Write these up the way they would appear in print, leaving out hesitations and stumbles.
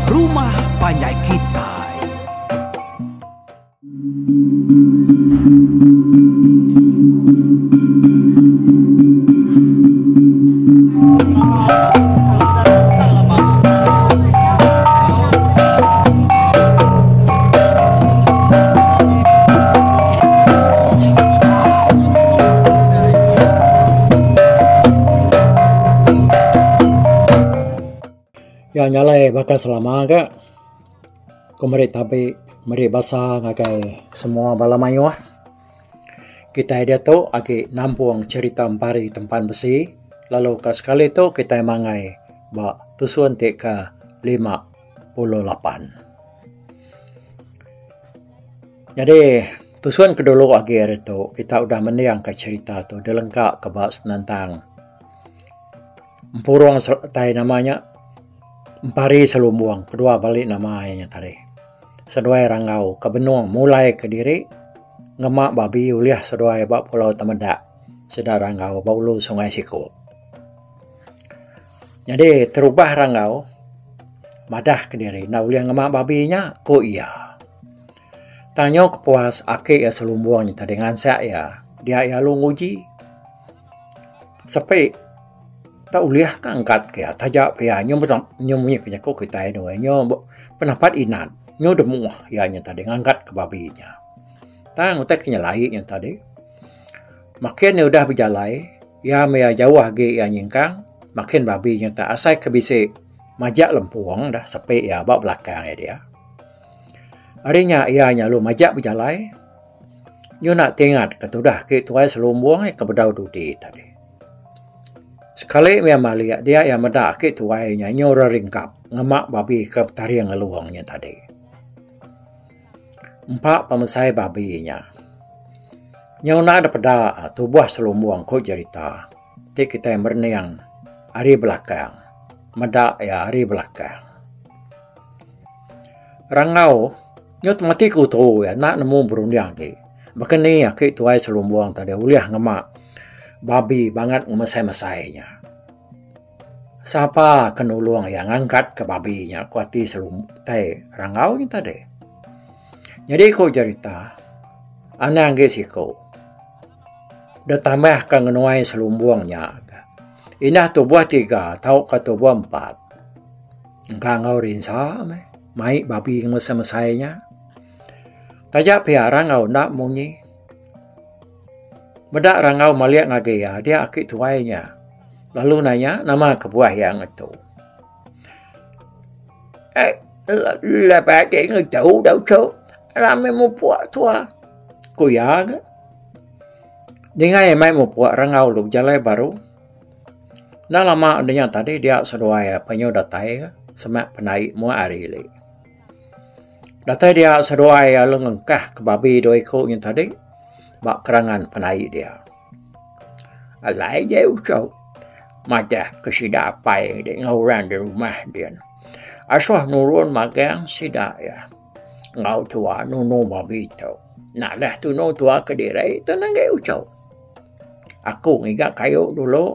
rumah panjai kitai. Ya nyalai baka selama ga ku meri tabi meri basa ngagai semua bala mayuh. Kitai diatu agi nampung cherita empari tempan besi lalu ka sekali tu kitai mangai ba tusun ti ke 58. Nyadi tusun ke dulu agi ari tu kita udah mending ka cherita tu dilengka ka ba senentang empurung tai nama nya empari selumbung kedua bali nama iya nya tadi. Seduai Ranggau ke benung mulai kediri ngema babi ulih seduai ba Pulau Temedak sida Ranggau ba ulu Sungai Sikup. Nyadi terubah Ranggau madah kediri enda ulih ngema babi nya ku iya. Tang nyau kepuas aki iya selumbung nya tadi ngansak iya dia iya lalu nguji. Sepi tak ulih ka angkat ke iya taja pia nyu nyu munyi ku jaku kitai tu nyu penapat inat nyu demuh iya nya tadi ngangkat ke babi nya. Tang utai ke nyelai nya tadi makin iya udah bejalai iya meh iya jauh agi iya nyingkang makin babi nya tak asai ke bisi majak lempung dah sepi iya ba belakang iya dia. Ari nya iya nya lalu majak bejalai. Nyu enda tingat ke tudah agi tuai selumbung ke bedau dudi tadi. Sekali meh malik dia iya meda agi tuai nya nyu ra ringkap ngema babi ke betaring ngelung nya tadi. Empa pemesai babi nya. Nyu enda da peda tubuh selumbung ku jerita ti kitai merening ari belakang meda iya ari belakang. Rangau. Nyau temati ke utu iya enda nemu berunding agi. Baka ni aki tuai selumbung tadi ulih ngema babi bangat ngemesai-mesai nya. Sapa ke nulung iya ngangkat ke babi nya ku ati selum tai rangau nya tadi. Nyadi ku jerita anang agi siku deh tambah ka ngenuai selumbung nya. Indah tubuh tiga tauka tubuh empat. Engka enggau rinsa meh mai babi ngemesai-mesai nya. Taja pia rangau enda munyi. Meda rangau malik ngagai iya dia aki tuai nya lalu nanya nama kebuah iya ngetu. Eh lepa ati ngetu dau tu rami mupuk tua ku iya ga. Dinga iya mai mupuk rangau lalu bejalai baru. Enda lama udah nya tadi dia seduai penyu datai semak pendai mua hari ili. Datai dia seduai lalu ngengkah ke babi dua iku nya tadi ba kerangan pendai dia. Alai je uchu madah ke sida apai ti enggau orang di rumah din. Asuh nurun magang sida iya enggau tua nunu babi tu. Nalah tunu tua kediri tu nenggi uchu. Aku ngiga kayu dulu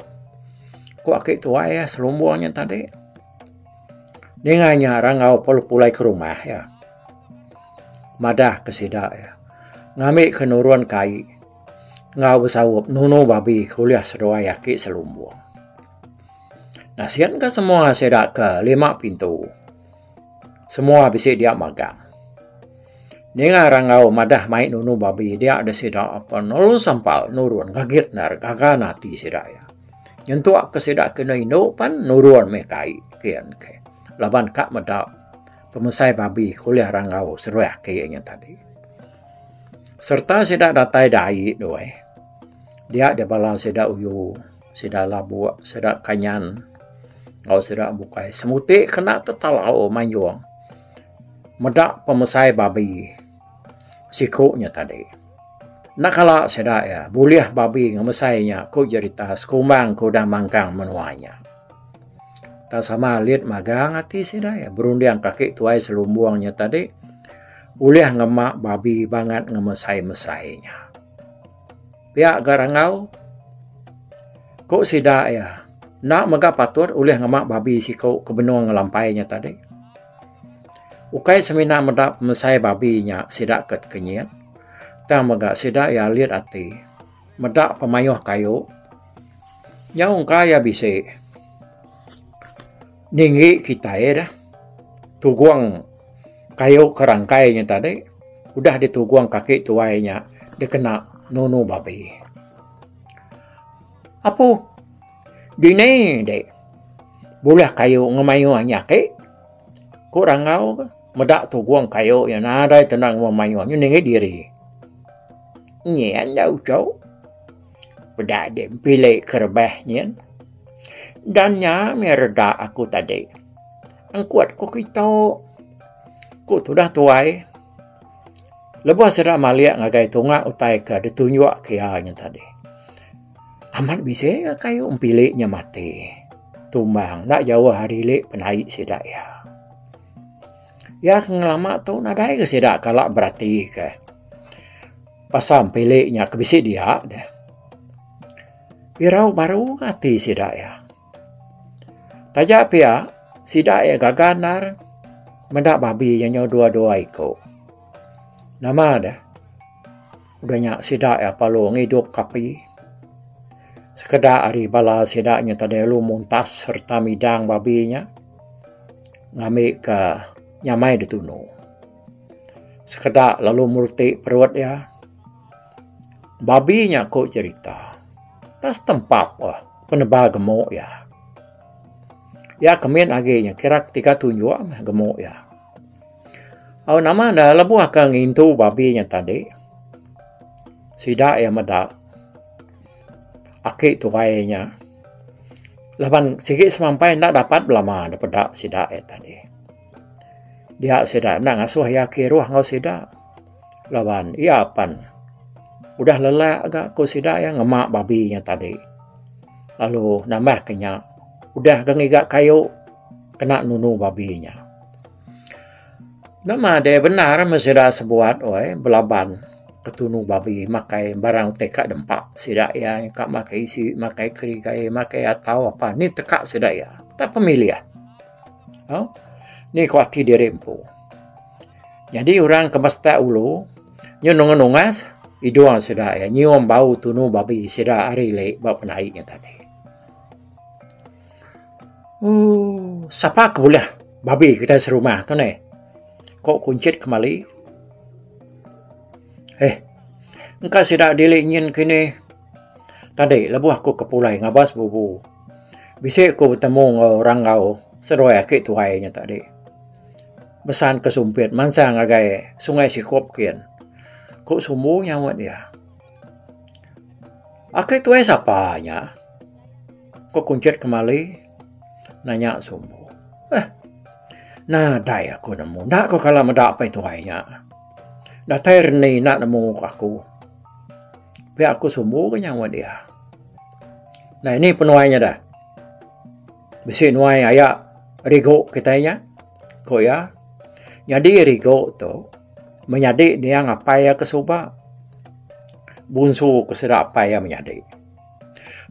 ku aki tuai iya selumbung nya tadi. Ninga nya rangau perlu pulai ke rumah iya. Madah ke sida iya ngambi ke nurun ke ai enggau besaup nunu babi ke ulih seduai aki selumbung. Nasin ka semua sida ke lima pintu. Semua bisi dia magang. Ninga Ranggau madah mai nunu babi dia deh sida apan nulung sampal nurun gagit ner gaga ne ati sida iya. Nyentuk ke sida ke enda indu pan nurun meh kai kian ke laban ka meda pemesai babi ke ulih Ranggau seruah ake inya tadi. Serta sida datai da ai tu eh dia deh bala sida uyu sida labuk sida kanyan enggau sida bukai semuti kena tetalau mayung. Meda pemesai babi siku nya tadi. Enda kala sida iya bulih babi ngemesai nya ku jerita sekumbang ke udah mangkang menua nya. Tang sama alit magang ati sida iya berunding kaki tuai selumbung nya tadi ulih ngema babi bangat ngemesai-mesai nya. Pia ga rangau ku sida iya enda mega patut ulih ngema babi siku ke benung ngelampai nya tadi. Ukai semina meda pemesai babi nya sida ke tekenyit, tang mega sida iya alit ati meda pemayuh kayu. Nyau engka iya bisi ninggi kitai deh tugung kayu ke rangkai nya tadi udah ditugung kaki tuai nya dikena nunu babi. Apu dini deh bulih kayu ngemayuh nya ake. Ku Rangau ke meda tugung kayu iya nadai tenang memayuh nyu ninggi diri. Nyin enda uchu peda dek empili ke rebah nyin. Dan nya mih reda aku tadi. Engkut ku kitu ku tudah tuai. Lebuh sida malik ngagai tunga utai ke ditunjuk ke iya nya tadi. Amat bisi ga kayu empili nya mati. Tumbang enda jauh ari ili penaik sida iya. Iya ke ngelama tu nadai ga sida kala berati ke pasal empili nya ke bisi dia deh. Irau baru ga ati sida iya. Taja pia sida iya gaga endar meda babi iya nyau dua-dua iku. Nama deh. Udah nya sida iya perlu ngidup ke api. Sekeda ari bala sida nya tadi lalu muntas sereta midang babi nya ngambi ka nyamai ditunu. Sekeda lalu meruti perut iya. Babi nya ku cherita tas tempap penebal gemuk iya. Iya ke min agi nya kira tiga tunjuk meh gemuk iya. Au nama ne lebuh ka ngintu babi nya tadi sida iya meda aki tuai nya laban sigi semampai enda dapat belama ne peda sida iya tadi. Dia sida enda ngasuh iya kiruh enggau sida laban iya pan udah lelak ga ku sida iya ngema babi nya tadi lalu nambah ke nya udah ga ngiga kayu kena nunu babi nya. Nama deh bendar meh sida sebuat weh belaban ketunu babi makai barang ti ka dempa sida iya ka makai isi makai kerigai makai atau apa ni teka sida iya tak pemilih au ni ku ati diri empu. Nyadi orang ke mestak ulu nyun nungas nungas idung sida iya nyium bau tunu babi sida ari ili ba penaik nya tadi. Ooh sapa ke bulih babi kitai serumah tu neh ko kunchit kemali. Eh engka sida dili nyin kini tadi lebuh aku ke pulai ngabas bubu bisi ku betemu enggau ranggau seduai aki tuai nya tadi besan ke sumpit mansang ngagai sungai sikup kin ku sumbu nyaut iya. Aki tuai sapa nya? Ko Kunchit kemali nanya Sumbu. Eh nadai aku nemu enda ku kala meda apai tuai nya. Datai reni enda nemu ku aku. Pia ku Sumbu ke nyaut iya. Nah ini penuai nya dah. Bisi nuai aya rigo kitai nya ku iya. Nyadi rigo tu menyadi niang apai iya ke suba. Bunsu ke sida apai iya menyadi.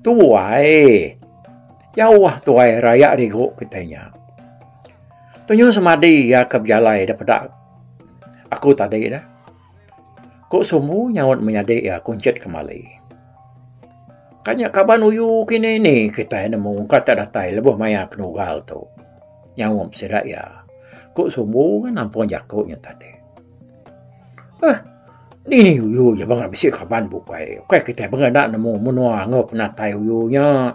Tuai. Jauh tuai raya rigo kitai nya. Tunyu semadi iya ke bejalai da peda aku tadi dah. Ku Sumbu nyaut menyadi iya Kunchit Kemali. Ka nya kaban uyu kini ni kitai nemu ka tak datai lebuh maya kenugal tu. Nyaup sida iya. Ku Sumbu nampung jaku nya tadi. Eh dini uyu nya banga bisi kaban bukai. Ukai kitai banga enda nemu menua enggau penatai uyu nya.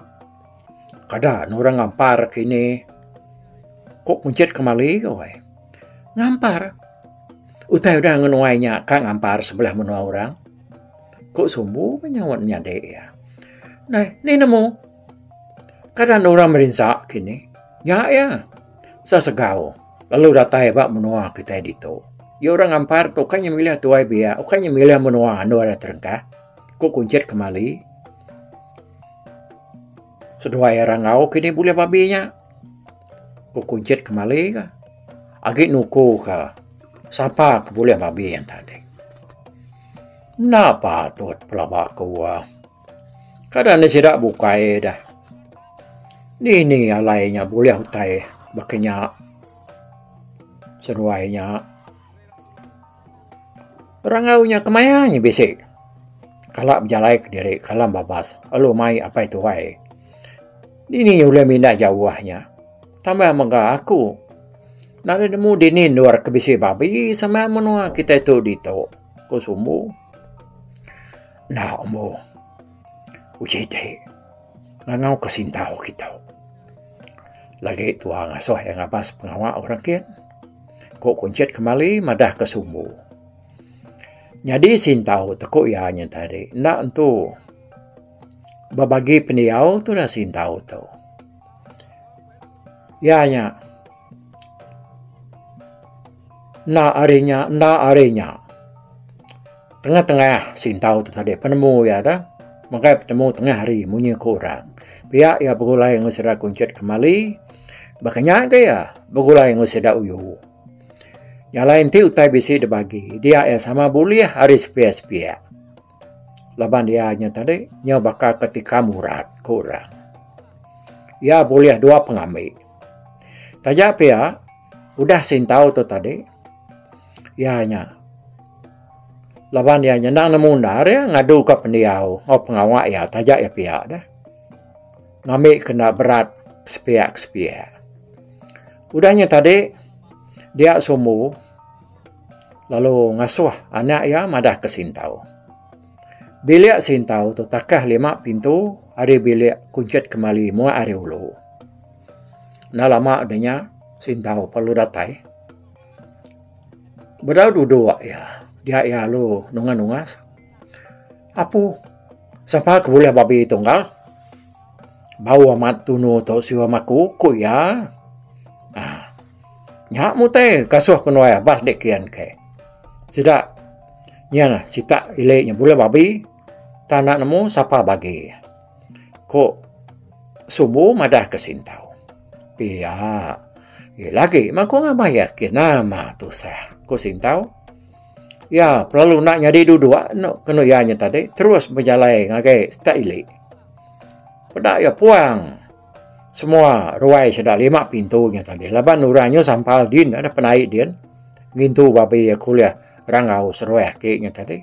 Kada ne orang ngampar kini. Ku Kunchit Kemali ke weh. Ngampar. Utai udah ngenuai nya ka ngampar sebelah menua orang. Ku Sumbu nyaut menyadi iya. Nai ni nemu. Kada ne orang merinsa kini. Nya iya. Sesegau lalu datai ba menua kitai ditu. Iya orang ngampar tu ukai nya milih tuai biak, ukai nya milih menua andu ari terengkah, ku Kunchit Kemali. Seduai iya rangau kini bulih babi nya, ku Kunchit Kemali ka. Agi nuku ka sapa ke bulih babi nya tadi. Enda patut pelaba ku. Kada ne sida bukai dah. Dini alai nya bulih utai baka nya. Seduai nya. Rangau nya kemaya nya bisi kala bejalai kediri kalam babas lalu mai apai tuai. Dini ulih mindah jauh nya. Tambah mega aku nadai nemu dini endur ke bisi babi sama menua kitai tu ditu, ku Sumbu. Enda umbu. Uji ti ngangau ke sintau kitu. Lagi tua ngasuh iya ngabas pengawa orang kin. Ku Kunchit kemali madah ke Sumbu. Nyadi sintau teku iya nya tadi enda entu bebagi pendiau tudah sintau tu. Iya nya enda ari nya enda ari nya. Tengah-tengah sintau tu tadi penemu iya dah megai petemu tengah hari munyi ku orang. Pia iya begulai enggau sida Kunchit Kemali baka nya ga iya begulai enggau sida Uyu. Nya alai enti utai bisi dibagi dia iya sama bulih ari sepiak-sepiak. Laban iya nya tadi nyau baka ke tikam urat ku orang. Iya bulih dua pengambi. Taja pia udah sintau tu tadi iya nya laban iya nya endang nemu endar iya ngadu ka pendiau enggau pengawa iya taja iya pia deh. Ngambi ke enda berat sepiak sepiak. Udah nya tadi dia sumbu. Lalu ngasuh anak iya madah ke Sintau. Bilik Sintau tu takah lima pintu ari bilik Kunchit Kemali muak ari ulu. Enda lama udah nya Sintau perlu datai. Bedau duduk iya, dia iya lalu nunga-nunga. Apu, sapa ke bulih babi tu enggau? Bau amat tunu tu siwa maku, ku iya. Aaa. Nya mutai kasuh ke nuai abas dik kian ke. Sida nya sitak ili nya bulih babi tang enda nemu sapa bagi. Ku Sumbu madah ke Sintau. Pia lagi meh ku ngabai iya kin nama tusah ku Sintau. Iya perlu enda nyadi duduk kenu iya nya tadi terus bejalai ngagai sitak ili. Peda iya puang. Semua ruai sida lima pintu nya tadi laban orang nya sampal din ada penaik din ngintu babi aku ulih rangau seruai aki nya tadi.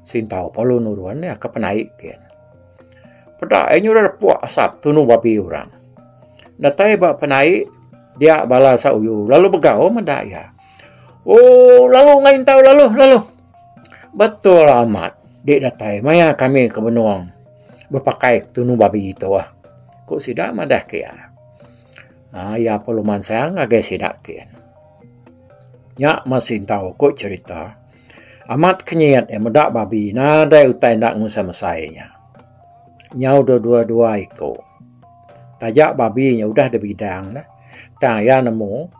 Sintau perlu nurun iya ke penaik din. Peda iya nyuruh repuk asap tunu babi orang. Datai ba penaik dia bala sa uyu lalu begau meda iya. Ooh lalu ngai intau lalu lalu. Betul amat dik datai maya kami ke benung. Bepakai tunu babi tu ah. Ku sida madah ke iya. Aaa iya perlu mansang ngagai sida ti. Nya meh sintau ku cherita. Amat kenyit iya meda babi nadai utai enda ngusah mesai nya. Nyau dua dua iku. Taja babi nya udah dibidang ne tang iya nemu.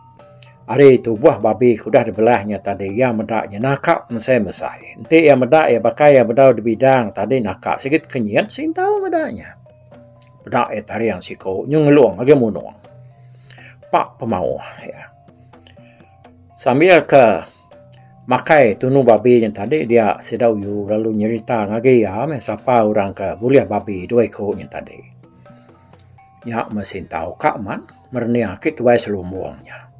Ari tubuh babi ke udah dibelah nya tadi iya meda nya naka mesai mesai. Enti iya meda iya baka iya bedau dibidang tadi naka sigi tekenyit sintau meda nya. Peda iya taring siku nyu ngelung agi munung. Pak pemauh iya. Sambil ke makai tunu babi nya tadi dia sida uyu lalu nyerita ngagai iya meh sapa orang ke bulih babi dua iku nya tadi. Nya meh sintau ka man merening aki tuai selumbung nya.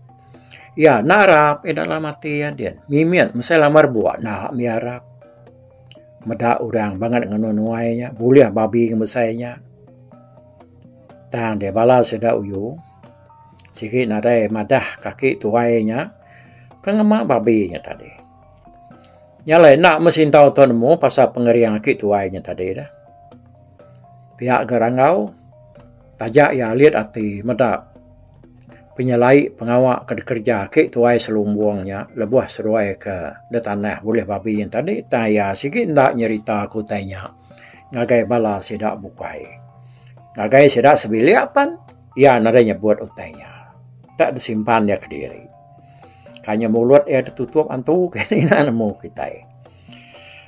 Iya enda arap iya dalam ati iya din. Mimit mesai lambar buk enda mih arap. Meda orang bangat nganu nuai nya bulih babi ngemesai nya. Tang deh bala sida uyu sigi nadai madah kaki tuai nya ke ngema babi nya tadi. Nya alai enda meh sintau tu nemu pasal pengering aki tuai nya tadi dah. Pia ga Ranggau taja iya alit ati meda penyelai pengawa ke dikereja ake tuai selumbung nya lebuh seduai ke da tanah bulih babi nya tadi tang iya sigi enda nyerita ke utai nya ngagai bala sida bukai. Ngagai sida sebilik pan iya nadai nyebut utai nya. Tak disimpan iya kediri. Ka nya mulut iya ditutup antu ke ina nemu kitai.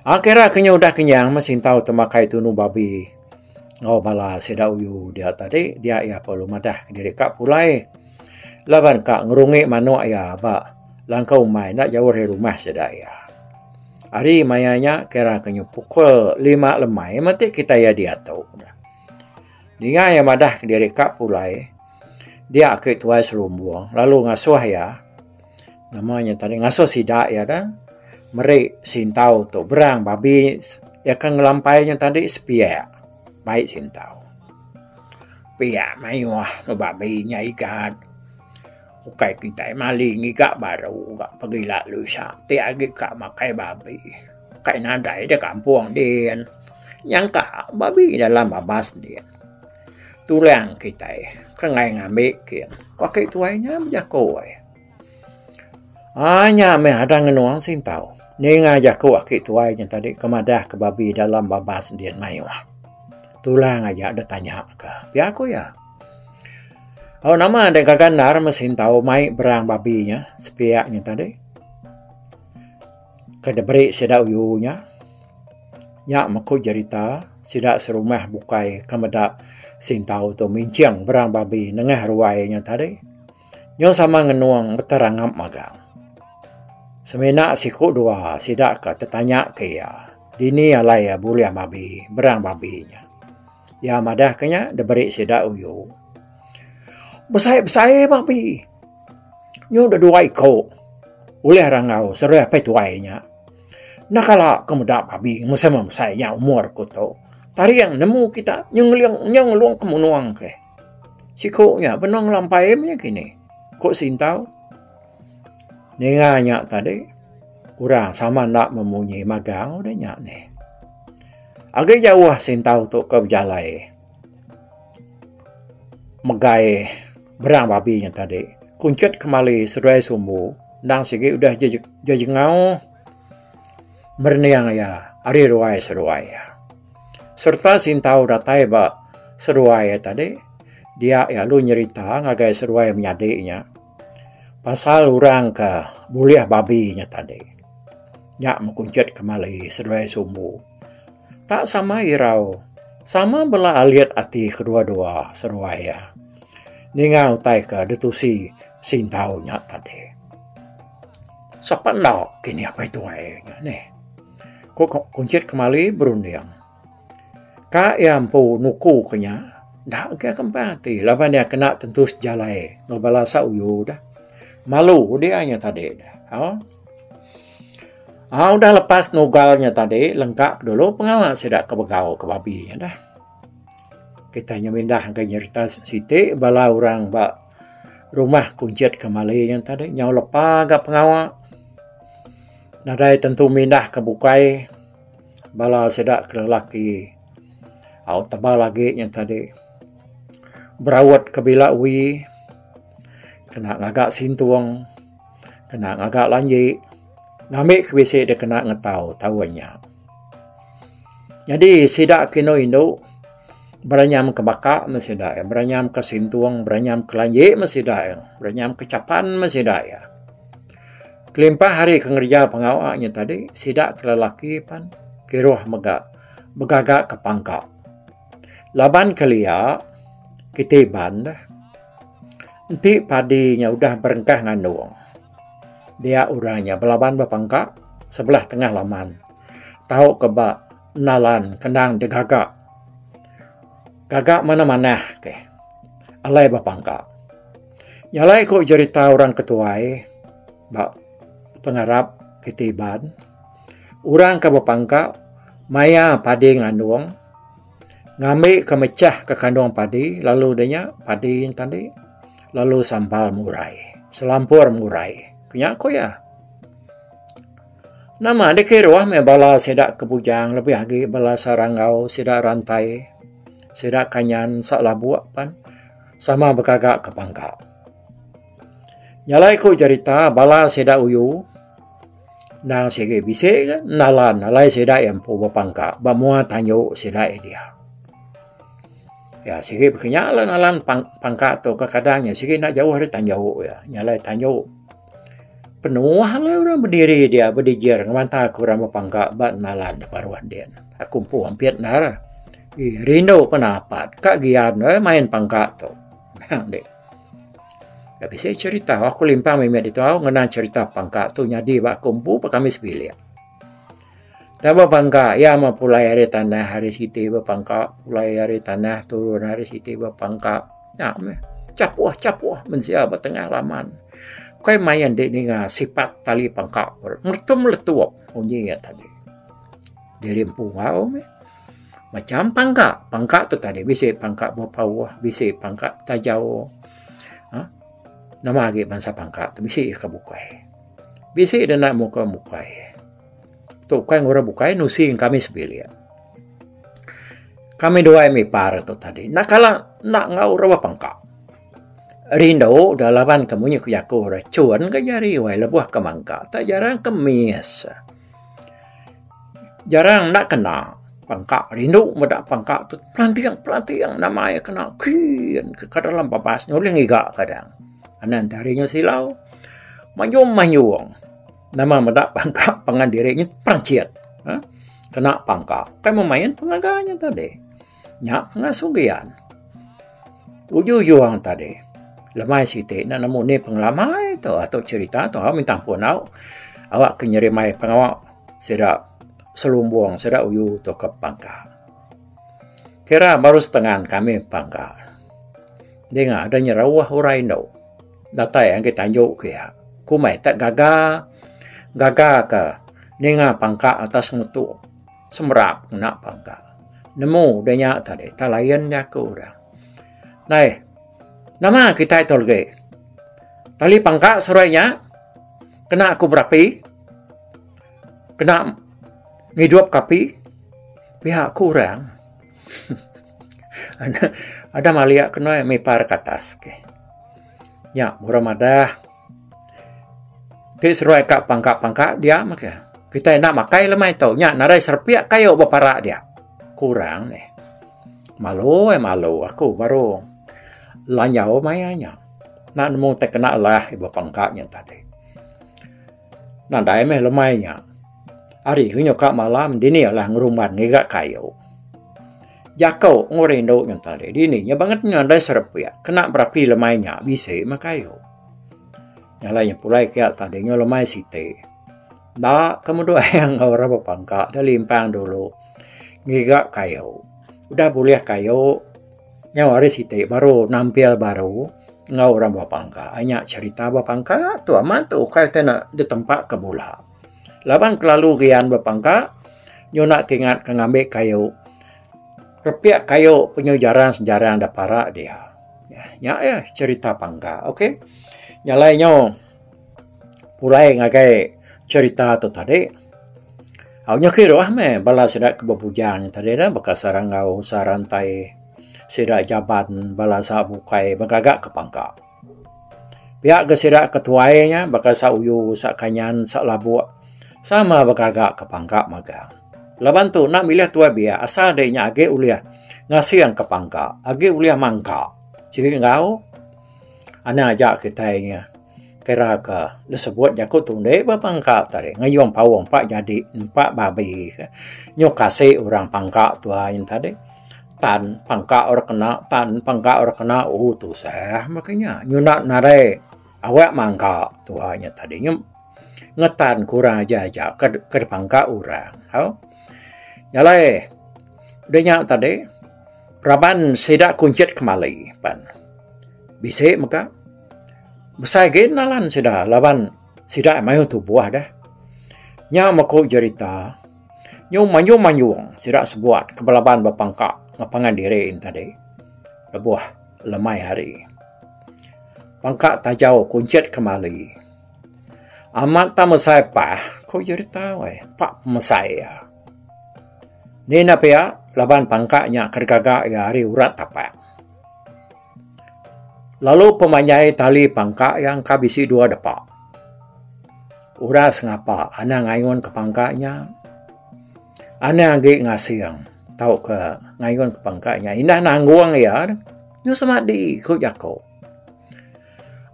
Aaa kira ke nya udah kenyang meh sintau temakai tunu babi enggau bala sida uyu dia tadi dia iya perlu madah kediri ka pulai laban ka ngerungi manok iya ba langkau umai enda jauh ari rumah sida iya. Ari maya nya kira ke nyu pukul lima lemai meh ti kitai iya diatu. Ninga iya madah kediri ka pulai dia ake tuai selumbung lalu ngasuh iya. Nama nya tadi ngasuh sida iya da meri sintau tu berang babi iya ke ngelampai nya tadi sepiak bai sintau. Piak mayuh babi nya igat ukai kitai mali ngiga baru ga pegila lusa ti agi ka makai babi kai nadai da kampung din nyangka babi dalam babas din. Tulang kitai ke enggai ngambi kin ku aki tuai nya bejaku ai. Aaa nya meh adang ngenung sintau ninga jaku aki tuai nya tadi ke madah ke babi dalam babas din mayuh. Tulang aja deh tanya ka pia ku iya. Au nama deh gaga endar meh sintau mai berang babi nya sepiak nya tadi ke diberi sida uyu nya. Nya meh ku jerita sida serumah bukai ke meda sintau tu minching berang babi nengah ruai nya tadi. Nyau sama ngenung beterangap magang. Semina siku dua sida ke tetanya ke iya dini alai iya bulih babi berang babi nya. Iya madah ke nya diberi sida uyu. Besai besai babi nyu dua iko ulih rangau sereh apai tuai nya. Enda kala ke meda babi mesai mesai nya umur ku tu. Taring nemu kita nyu ngeling nyu ngelung ke menung ke. Siku nya benung ngelampai mih kini, ku Sintau. Ninga nya tadi, orang sama enda memunyi magang udah nya nih. Agi jauh Sintau tu ke bejalai megai berang babi nya tadi. Kunchit kemali seduai sumbu endang sigi udah jejengau merening iya ari ruai seduai iya. Sereta Sintau datai ba seduai iya tadi, dia iya lalu nyerita ngagai seduai menyadi nya pasal orang ke bulih babi nya tadi. Nya meh kunchit kemali seduai sumbu. Tak sama irau, sama bela alit ati kedua-dua seduai iya ninga utai ke ditusi Sintau nya tadi. Sapa enda kini apai tuai nya neh. Ku Kunchit kemali berunding. Ka iya empu nuku ke nya enda ke kempang ati laban iya kena tentu sejalai enggau bala sa uyu deh. Malu dia nya tadi deh. Au. Au udah lepas nugal nya tadi lengka dulu pengawa sida ke begau ke babi nya deh. Kitai nya mindah ngagai nyerita siti bala orang ba rumah Kunchit kemali nya tadi nyau lepa ga pengawa. Nadai tentu mindah ke bukai bala sida ke lelaki au tebal agi nya tadi beraut ke bila uwi kena ngaga sintung kena ngaga lanji ngambi ke bisi dikena ngetau taun nya. Nyadi sida ke indu indu beranyam ke baka meh sida iya beranyam ke sintung beranyam ke lanji meh sida iya beranyam ke chapan meh sida iya. Kelimpah ari ke ngereja pengawa nya tadi, sida ke lelaki pan kiruh mega begaga ke pangka. Laban kelia kiti Iban deh enti padi nya udah berengkah ngandung dia orang nya belaban bepangka sebelah tengah laman tau ke ba nalan kendang digaga. Gaga manah-manah ke alai bepangka. Nya alai ku jerita orang ke tuai ba pengarap kiti Iban, orang ke bepangka maya padi ngandung ngambi ke mechah ke kandung padi lalu udah nya padi nya tadi lalu sampal murai, selampur murai. Ku nya ku iya. Nama dikiruh meh bala sida ke bujang lebih agi bala Saranggau sida Rantai sida Kanyan sa Labuk pan sama begaga ke pangka. Nya alai ku jerita bala sida uyu endang sigi bisi ke nalan alai sida iya empu bepangka ba mua tanju sida iya dia. Ya sigi baka nya lah nalan pangka tu kadang nya sigi enda jauh ari tanju iya. Nya alai tanju penuh alai orang bediri dia bedijir ngemanta ke orang bepangka ba nalan da baruh din. Aku empu ampit endar. Ih rindu pun apat ka gian main pangka tu. Nang deh. Da bisi cerita aku limpang mimit ditu au ngenang cerita pangka tu nyadi ba aku empu ba kami sebilik. Tang bepangka iya meh pulai ari tanah hari siti bepangka pulai ari tanah turun hari siti bepangka. Nya meh chapuh chapuh mensia ba tengah laman. Ukai main enti ninga sipat tali pangka meletup meletup munyi iya tadi. Diri empu enggau meh. Macam pangka, pangka tu tadi bisi pangka bepauh, bisi pangka tajau uhh nama agi bansa pangka tu bisi ka bukai. Bisi da enda muka mukai. Tu ukai orang bukai nusi kami sebilik. Kami duai mipar tu tadi enda kala enda enggau orang bepangka. Rindu da laban ke munyi ku jaku re chun ga jari wai lebuh ke mangka tak jarang ke miss. Jarang enda kena pangka rindu meda pangka tu pelanting pelanting nama iya kena kin ke dalam babas ne ulih ngiga kadang. Anan ti hari nya silau mayung mayung nama meda pangka pangan diri nya perancit uhh kena pangka. Kai memain pengaga nya tadi. Nya pengasuh gian. Uju juang tadi lemai siti ne nemu ni pengelamai tu ato cerita tu au minta ampun au awak ke nyerimai pengawa sida selumbung sida uyu tu ke pangka. Kira baru setengan kami pangka dinga da nyerauh orang indu datai agi tanju ke iya kumbai te gaga gaga ke ninga pangka atas ngetu. Semerap ngena pangka. Nemu udah nya tadi tak lain jaku orang. Nai nama kitai tu legi. Tali pangka seruai nya kena aku berapi kena ngidup ke api pia ku orang. Ada malik ke noi mipar ke atas. Nya orang madah. Ti seruai ka pangka-pangka dia meh ke. Kitai enda makai lemai tu nya nadai serepik kayu ba para dia. Kurang neh. Malu eh malu aku baru lanjau maya nya. Enda nemu tai kena alah ba pangka nya tadi. Nadai meh lemai nya. Ari ke nyuka malam dini alah ngerumban ngiga kayu. Jako enggau rindu nya tadi dini nya bangat nadai serepik kena berapi lemai nya bisi meh kayu. Nya alai nya pulai kiya tadi nyau lemai siti. Enda ke medu ayang enggau orang bepangka da limpang dulu ngiga kayu. Udah bulih kayu nyau hari siti baru nampil baru enggau orang bepangka. Nya cherita bepangka tu amat tu ukai te ne ditempa ke bula. Laban kelalu gian bepangka nyuna tingat ke ngambi kayu. Repik kayu penyu jarang sejarang da para dia. Nya iya cherita pangka ok. Nya alai nyu pulai ngagai cherita tu tadi. Au nya kiruh meh bala sida ke bebujang tadi ne baka Saranggau, Sarantai, sida Jaban bala sa bukai begaga ke pangka. Pia ga sida ke tuai nya baka sa Uyu, sa Kanyan, sa Labuk sama begaga ke pangka magang. Laban tu enda milih tuai biak asal dei nya agi ulih ngasing ke pangka, agi ulih mangka. Sigi enggau anak aja kitai nya kira ke disebut jaku tundi ba pangka tadi ngayung paung empa jadi empa babi nyau kasi orang pangka tuai nya tadi. Tan pangka orang kena tan pangka orang kena ooh tusah maka nya nyunda nadai awak mangka tuha nya tadi nya ngetan ke orang aja aja ke ke dipangka orang tau. Nya alai udah nya tadi raban sida kunchit kemali pan bisi mega besai agi nalan sida laban sida mayuh tubuh deh. Nya meko jerita. Nyu mayung-mayung sida sebuat ke belaban bepangka enggau pangan diri ne tadi lebuh lemai hari. Pangka tajau kunchit kemali. Amat tak mesai pah ku jerita weh pak pemesai iya. Ni enda pia laban pangka nya ke digaga iya ari urat tapak. Lalu pemanjai tali pangka iya engka bisi dua depa. Uras ngapa anang ngayun ke pangka nya. Anang agi ngasing tauka ngayun ke pangka nya. Indah nanggung iya nyu semadi ku jaku.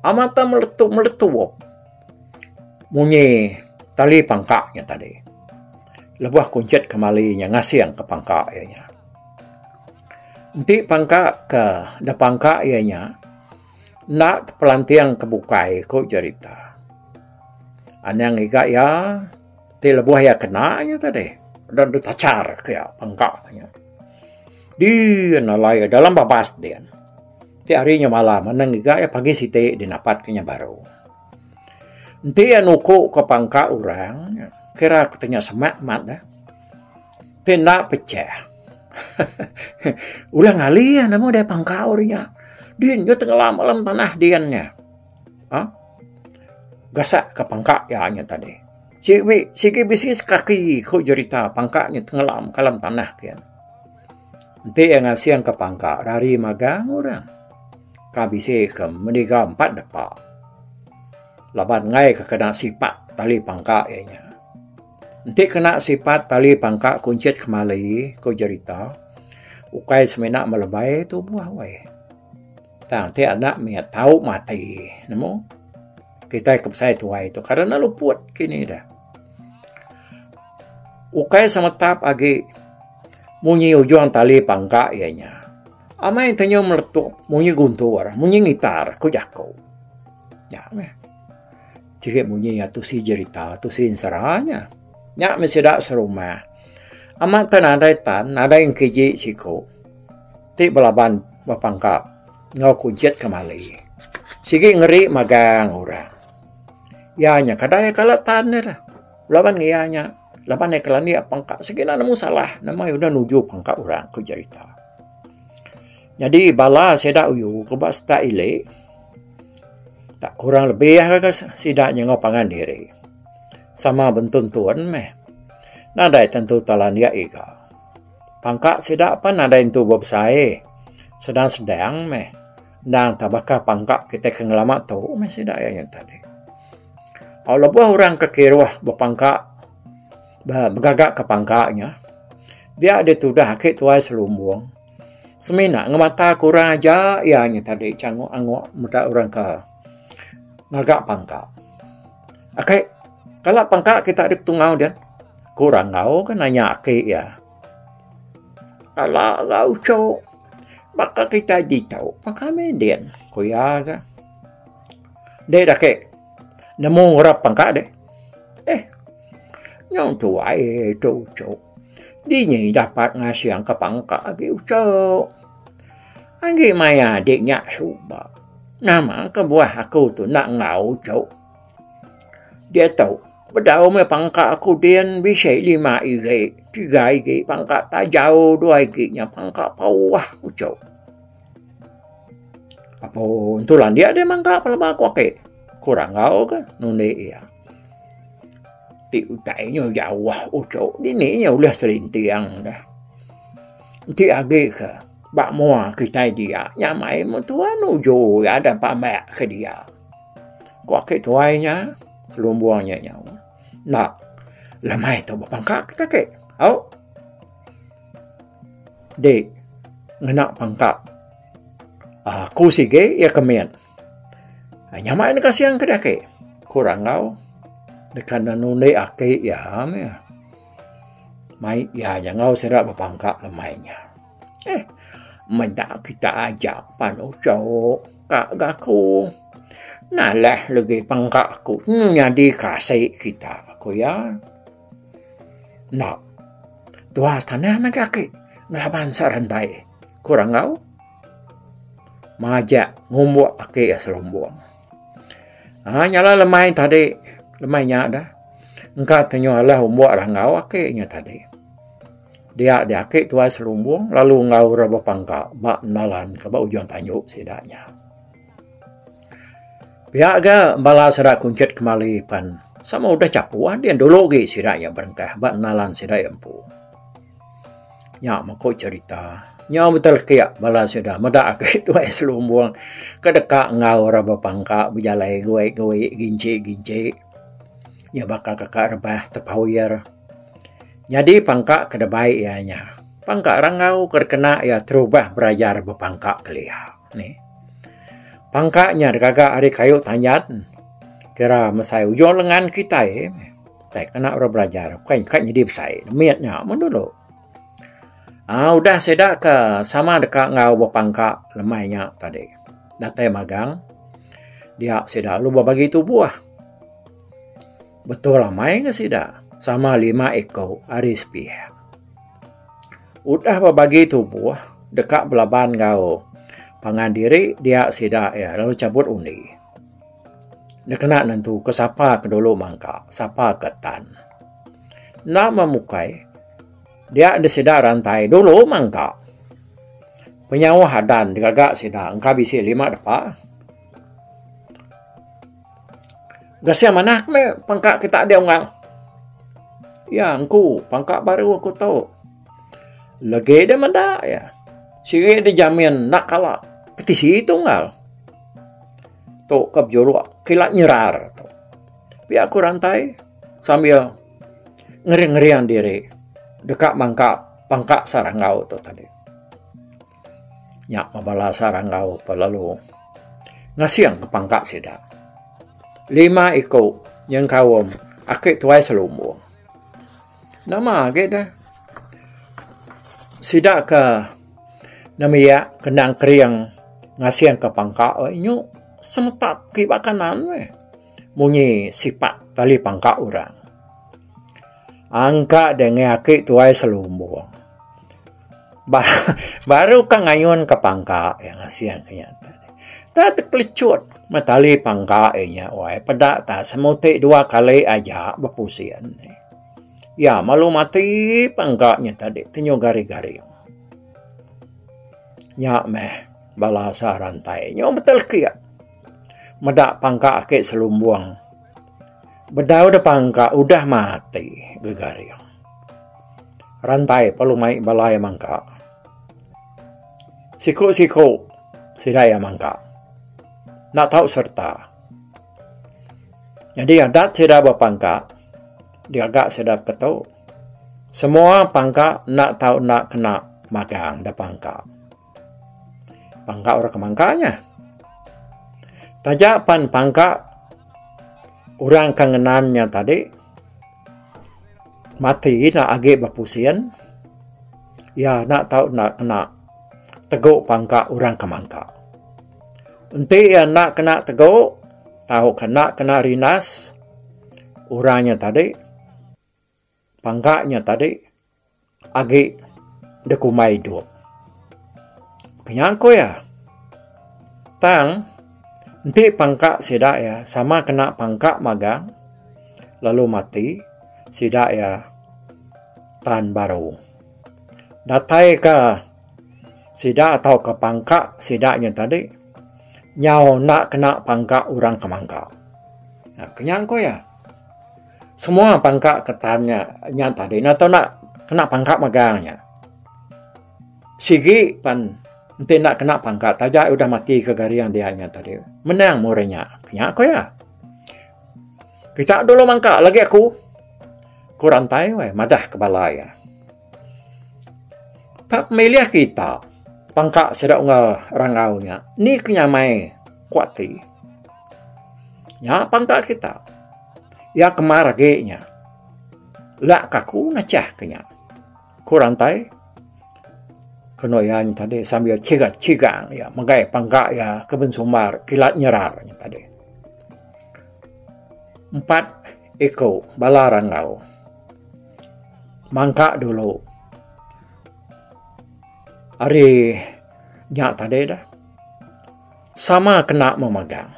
Amat tak meletup meletup munyi tali pangka nya tadi. Lebuh kunchit kemali nya ngasing ke pangka iya nya. Enti pangka ke da pangka iya nya enda tepelanting ke bukai ku jerita. Anang ngiga iya ti lebuh iya kena nya tadi dan deh tachar ke iya pangka nya. Din alai iya dalam babas din. Ti hari nya malam anang ngiga iya pagi siti deh napat ke nya baru. Enti iya nuku ke pangka orang, kira ku tanya semak mat dah. Ti enda pecah. Ulah ngali iya nama deh pangka orang nya. Din nya tenggelam alam tanah din nya. Ha? Gasak ke pangka iya nya tadi. Sigi sigi bisi sekaki ku jerita pangka nya tenggelam ke alam tanah kian. Enti iya ngasing ke pangka rari magang orang. Ka bisi ke meniga empat depa. Laban enggai ke kena sipat tali pangka iya nya. Enti kena sipat tali pangka kunchit kemali ku jerita ukai semina melebai tubuh weh. Tang ti anak mih tau mati nemu kitai ke besai tuai tu kada ne luput kini deh. Ukai semetap agi munyi ujung tali pangka iya nya. Amai tenyu meletup munyi guntur munyi ngitar ku jaku. Nya meh sigi munyi iya tusi jerita tusi ensera nya. Nya meh sida serumah. Amat te nadai tan nadai engkiji siku. Ti belaban bepangka enggau kunchit kemali. Sigi ngeri magang orang. Iya nya kadai kala tan ne dah. Laban iya nya laban iya kelandik pangka sigi enda nemu salah nama iya udah nuju pangka orang ku jerita. Nyadi bala sida uyu ke ba setak ili tak kurang lebih ga sida nya enggau pangan diri. Sama bentun-tun meh. Nadai tentu telandik iga. Pangka sida pan nadai entu bebesai. Sedang-sedang meh. Endang tak baka pangka kitai ke ngelama tu meh sida iya nya tadi. Au lebuh orang ke kiruh bepangka begaga ke pangka nya dia ditudah ake tuai selumbung semina ngemata ke orang aja iya nya tadi changok angok meda orang ke ngaga pangka. Ake kala pangka kita ditungau dian. Ku Ranggau ke nanya aki iya. Kala ga uchu baka kitai ditu baka mih din ku iya ga. Deh daki nemu ngerap pangka deh. Eh nyau tuai tu uchu dini dapat ngasing ka pangka agi uchu. Agi maya dik nya suba nama kebuah aku tu enda enggau uchu. Diatu bedau meh pangka aku din bisi lima igi tiga igi pangka tajau dua igi nya pangka pauh uchu. Apo entu landik deh mangka pelaba ku ake ku Ranggau ke nundi iya. Ti utai nya jauh uchu dini nya ulih selinting deh. Enti agi ke ba mua kitai dia nyamai meh tuan uju iya da pambak ke dia. Ku aki tuai nya, selumbung nya nyau. Enda, lemai tu bepangka kita ake. Au. Dik, ngena pangka. Aku sigi iya ke mit. Nyamai ne kasing ke ake. Ku Ranggau, deka ne nundi aki iya meh. Mai iya nya enggau sida bepangka lemai nya. Eh, meda kita aja pan uchu ka ga aku. Nalah legi pangka aku nyadi kasi kita, ku iya. Enda, tuas tanah mega agi ngelaban serentai, ku Ranggau. Majak ngumbuk aki iya selumbung. Aaa nyala lemai tadi, lemai nya dah. Engka tenyu alah umbuk Ranggau aki nya tadi. Dia diaki tuai selumbung lalu enggau orang bepangka ba nalan ke ba ujung tanju sida nya. Pia ga bala sida kunchit kemali pan sama udah chapuh din dulu agi sida nya berengkah ba nalan sida iya empu. Nya meh ku cherita nyau betelekik bala sida meda agi tuai selumbung ke deka enggau orang bepangka bejalai gui-gui ginchi-ginchi iya baka kaka rebah tepawir. Nyadi pangka ke dibai iya nya pangka Ranggau ke dikena iya terubah belajar bepangka kelia nih. Pangka nya digaga ari kayu tanjan kira mesai ujung lengan kitai meh tai kena orang belajar bukai ka nyadi besai mit nya mun dulu. Aaa udah sida ke sama deka enggau bepangka lemai nya tadi datai magang dia sida lalu bebagi tubuh. Betul amai ga sida sama lima iko ari sepiak. Udah bebagi tubuh deka belaban enggau pangan diri dia sida iya lalu chabut undi. Dikena nentuka sapa ke dulu mangka, sapa ke tan. Enda memukai, dia deh sida rantai dulu mangka. Penyauh adan digaga sida engka bisi lima depa. Gasing manah ke meh pangka kita dia unggal. Iya engku pangka baru aku tu. Legi deh meda iya. Sigi dijamin enda kala petisi tunggal. Tu ke bejuruk kila nyerar tu. Pia ku rantai sambil ngering-ngering diri deka mangka pangka saranggau tu tadi. Nya meh bala saranggau ke lalu ngasing ke pangka sida. Lima iku nyengkaum aki tuai selumbung. Nama agi deh sida ke nembiak kendang kering ngasing ke pangka nyu semetak kiba kanan meh munyi sipat tali pangka orang. Angka deh ngi aki tuai selumbung ba baru ka ngayun ka pangka iya ngasing ke nya tadi. Tak tekelecut meh tali pangka iya nya wai peda ta semuti dua kali aja bepusin. Iya malu mati pangka nya tadi tenyu garing-garing. Nya meh bala sa rantai nyu betelekik meda pangka ake selumbung bedau da pangka udah mati gegaring. Rantai perlu mai bala iya mangka. Siku-siku sida iya mangka. Enda tau serta. Nyadi adat sida bepangka digaga sida ketu semua pangka enda tau enda kena magang da pangka. Pangka orang ke mangka nya. Taja pan pangka orang ke ngenan nya tadi mati enda agi bepusin iya enda tau enda kena tegu pangka orang ke mangka. Enti iya enda kena tegu tauka enda kena rindas orang nya tadi pangka nya tadi agi dikumbai idup. Kenya ku iya. Tang enti pangka sida iya sama kena pangka magang lalu mati sida iya tan baru. Datai ka sida tauka pangka sida nya tadi nyau enda kena pangka orang ke mangka. Kenya ku iya. Semua pangka ke tan nya nya tadi ne tau enda kena pangka magang nya. Sigi pan enti enda kena pangka taja udah mati ke garing dia nya tadi menang meh orang nya. Nya ku iya. Kita dulu mangka lagi aku ku rantai weh madah ke bala iya. Tak milih kita pangka sida unggal rangau nya ni ke nyamai ku ati. Nya pangka kita. Iya kemar agi nya. Lak ka aku ngachah ke nya. Ku rantai kenu iya nya tadi sambil chigang-chigang iya megai pangka iya ke bensumbar kilat nyerar nya tadi. Empat iku bala rangau. Mangka dulu ari nya tadi dah sama kena memagang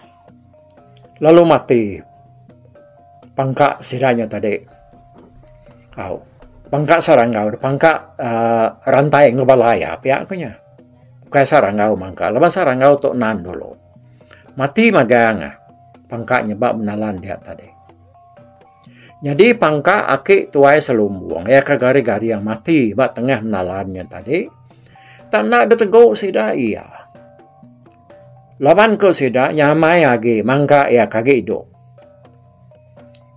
lalu mati pangka sida nya tadi au pangka seranggau pangka uhh rantai enggau bala iya pia ku nya bukai seranggau mangka laban seranggau tu nan dulu mati magang pangka nya ba menalan dia tadi. Nyadi pangka aki tuai selumbung iya ke garing-garing mati ba tengah menalan nya tadi tak enda ditegu sida iya. Laban ku sida nyamai agi mangka iya ke agi idup.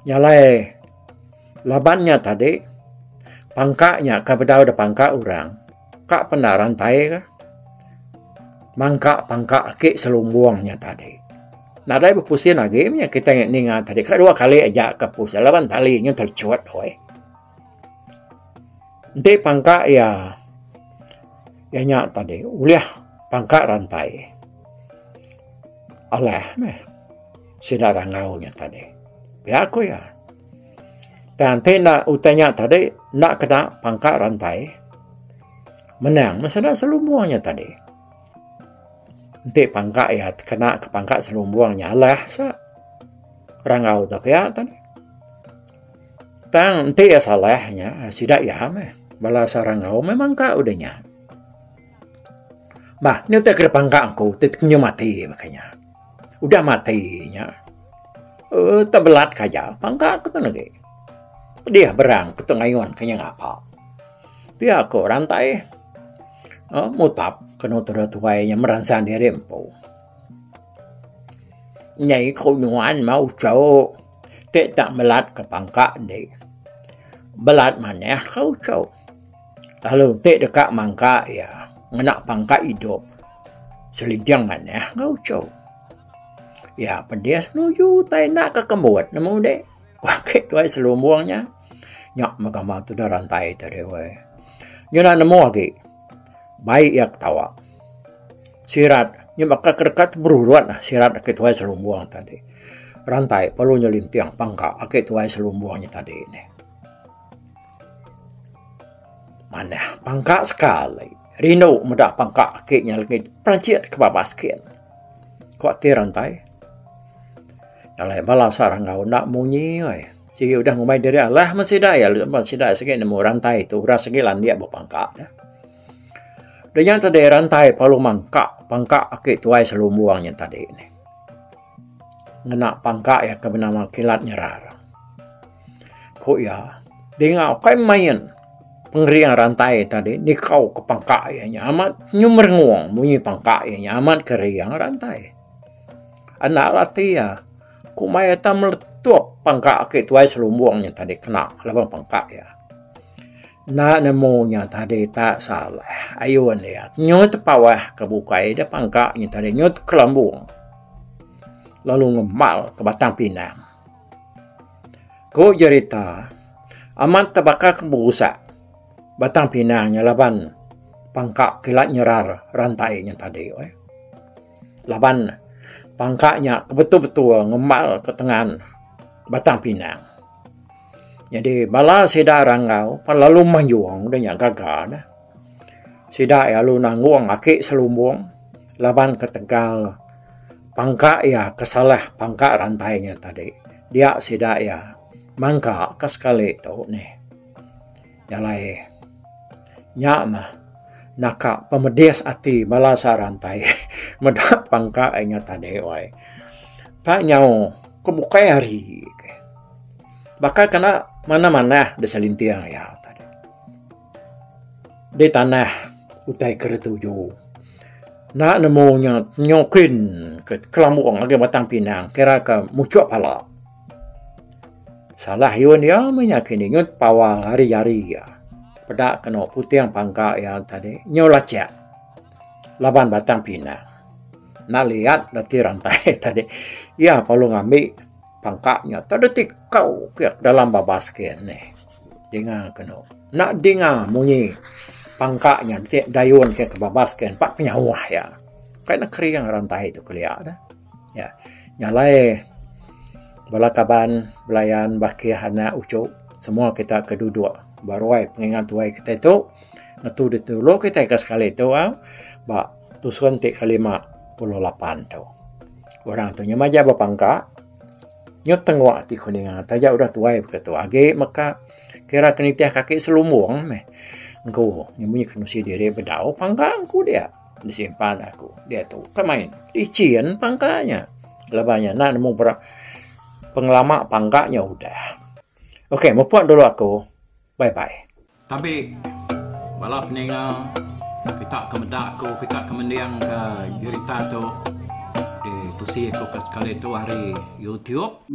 Nya alai laban nya tadi pangka nya ke bedau da pangka orang ka penda rantai ka mangka pangka aki selumbung nya tadi. Nadai bepusin agi mih kitai ninga tadi ka dua kali aja ka pusin laban tali nya telechut weh. Enti pangka iya iya nya tadi ulih pangka rantai alah meh sida rangau nya tadi. Pia ku iya. Tang enti enda utai nya tadi enda kena pangka rantai menang meh sida selumbung nya tadi. Enti pangka iya kena ke pangka selumbung nya alah sa. Ranggau tu pia tadi. Tang enti iya salah nya sida iya meh bala Ranggau meh mangka udah nya. Bah ni utai ke dipangka aku ti nyu mati baka nya. Udah mati nya uhh tebelat ka aja pangka ku tu lagi. Pedih berang ku tu ngayun ke nya ngapa. Pia ku rantai uhh mutap kenu tudah tuai nya meransang diri empu. Nyai ku nyuan mau ucho ti tak melat ke pangka indi. Belat manah ka ucho. Lalu enti deka mangka iya ngena pangka idup selinting manah ka ucho. Iya pedis nuju utai enda ke kembut nemu deh. Ku ake tuai selumbung nya. Nya meh gamal tudah rantai tadi weh. Nyudah nemu agi bai iya ketawa. Sirat nya baka ke deka teberurut sirat ake tuai selumbung tadi. Rantai perlu nyelinting pangka ake tuai selumbung nya tadi neh. Manah pangka sekali rindu meda pangka ake nya lagi perancit ke babas kin. Ku ati rantai. Alai bala sarang enggau enda munyi ai. Sigi udah ngumbai diri alah meh sida iya sida sigi nemu rantai tu orang sigi landik bepangka. Da nya tadi rantai perlu mangka pangka ake tuai selumbung nya tadi nih. Ngena pangka iya ke benama Kilat Nyerar. Ku iya dinga ukai main pengering rantai tadi nikau ke pangka iya nya amat nyu merengung munyi pangka iya nya amat kering rantai. Enda reti iya ku mai ita meletup pangka ake tuai selumbung nya tadi kena laban pangka iya. Enda nemu nya tadi tak salah ayun iya nyu tepawah ke bukai da pangka nya tadi nyu tekelambung lalu ngemal ke Batang Pinang. Ku jerita amat tebaka ke berusak Batang Pinang nya laban pangka kila nyerar rantai nya tadi. Laban pangka nya ke betul-betul ngemal ke tengan Batang Pinang. Nyadi bala sida Ranggau pan lalu mayung udah nya gaga ne. Sida iya lalu nanggung aki selumbung laban ketegal pangka iya ke salah pangka rantai nya tadi. Dia sida iya mangka ke sekali tu nih. Jalai nya mah naka pemedis ati bala sa rantai meda pangka iya nya tadi wai. Tak nyau ke bukai hari. Baka kena manah-manah da selinting iya tadi. Di tanah utai ke dituju. Enda nemu nya nyokin ke kelambung agi Batang Pinang kira ke muchuk pala. Salah yun iya meh nya kini nyut pawal ari jari iya. Peda kenu puting pangka iya tadi nyu lachek laban Batang Pinang. Enda liat reti rantai tadi. Iya perlu ngambi. Pangka nya tak deti kau ke dalam babas ke neh. Dinga kenu. Enda dinga munyi pangka nya ti dayun ke ke babas ke empa penyauh iya. Kai ne kering rantai tu kelia ne. Ya. Nya alai bala kaban belayan bakih anak uchu semua kita ke duduk ba ruai pengingat tuai kitai tu ngetu ditulung kitai ke sekali tu au ba tusun ti ke 58 tu. Orang tu nya majak bepangka nyut tengok ati ku ninga taja udah tuai baka tu agi meka kira ke nitih kaki selumbung meh engku nyemin ke nusi diri bedau pangka ku dia disimpan aku diatu ka main licin pangka nya laban nya enda nemu pengelama pangka nya udah. Ok mupuk dulu aku. Bye bye. Tabi bala peninga kita ke meda aku kita ke mending ke jerita tu di tusi aku ke sekali tu ari YouTube.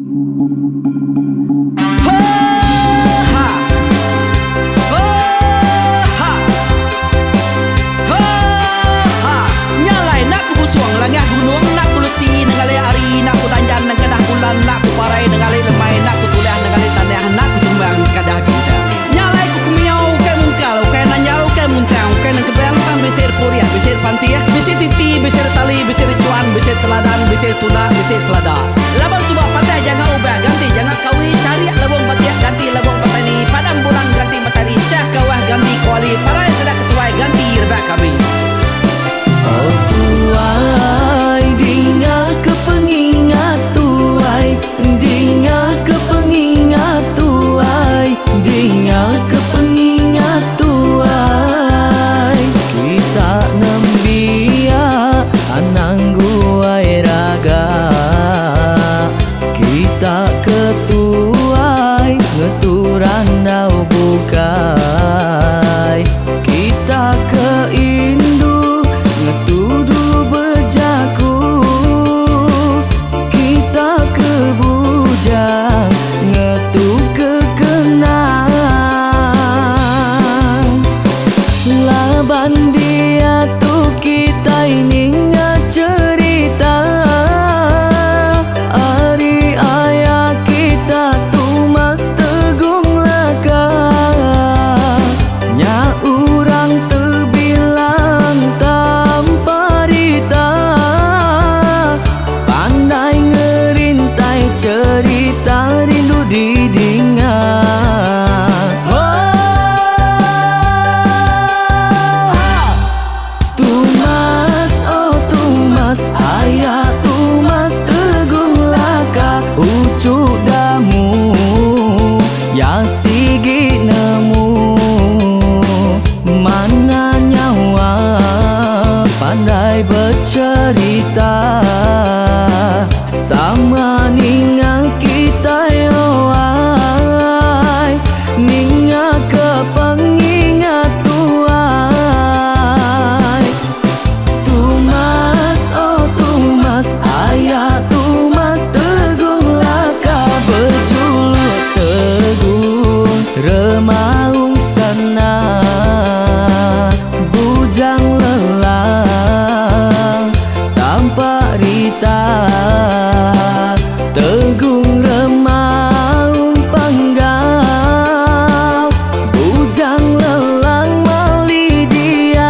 Sama ninga kitai oh ai Ninga ke pengingat tuai Tumas oh tumas aya tumas Teguh laka bejuluk teguh Remaung sana Bujang lelang Tampak rita Tegung remaung panggau Bujang lelang mali diau.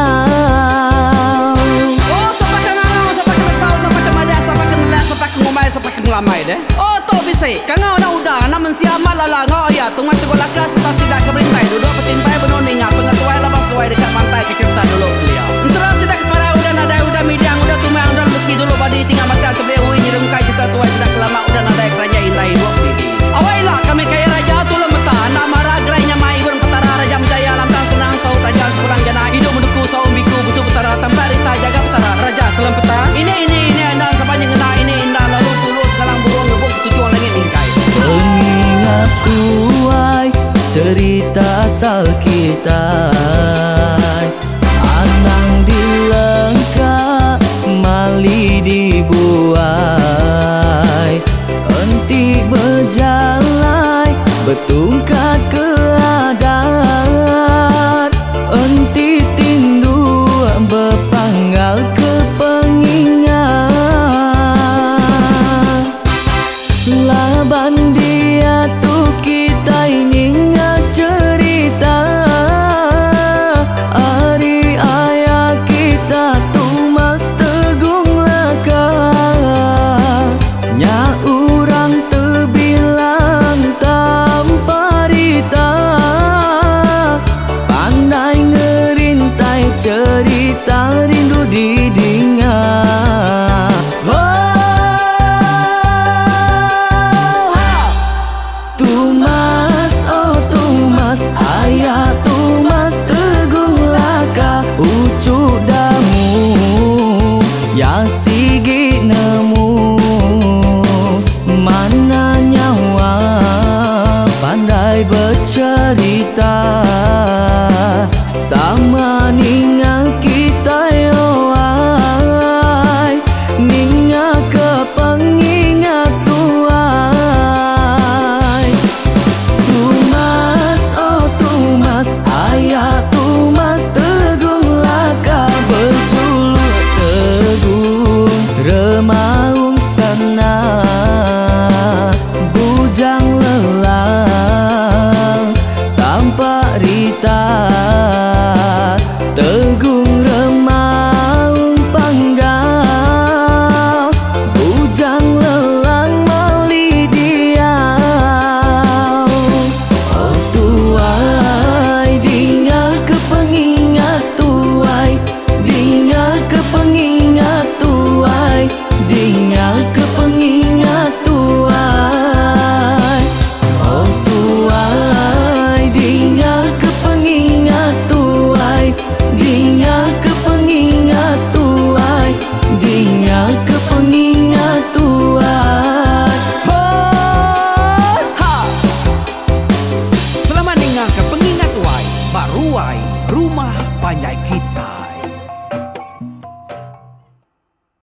Oh sapa ke ngangau sapa ke nesau sapa ke madah sapa ke nelak sapa ke ngumbai sapa ke ngelamai deh. Oh tu bisi kangau anak uda anak mensia amat lala enggau iya tungai teguh laka sereta sida ke berintai duduk betimpai benung ninga pengetuai laban seduai deka mantai ke cherita dulu kelia. Ensera sida ke parai udah nadai udah midang udah tumang udah lesi dulu badi tinggal batang tebeli ui nyerungkai cherita tuai sida ke lama udah nadai keranjai indai ibuk didi. Awai ila kami kaya raja tulung meta enda mara gerai nyamai ibun petara raja menjaya lantang senang saut raja sepulang jana idup menuku saum biku busu petara tampak rita jaga petara raja selem peta ini ini ini enda sapa nyengena ini enda lalu tulu segalang burung ngebuk ketuchung langit mingkai. Pengingat tuai cerita asal kitai Anang dilengka mali dibuai Enti bejalai betungkat ke adat Enti tinduk bepanggal ke pengingat Laban.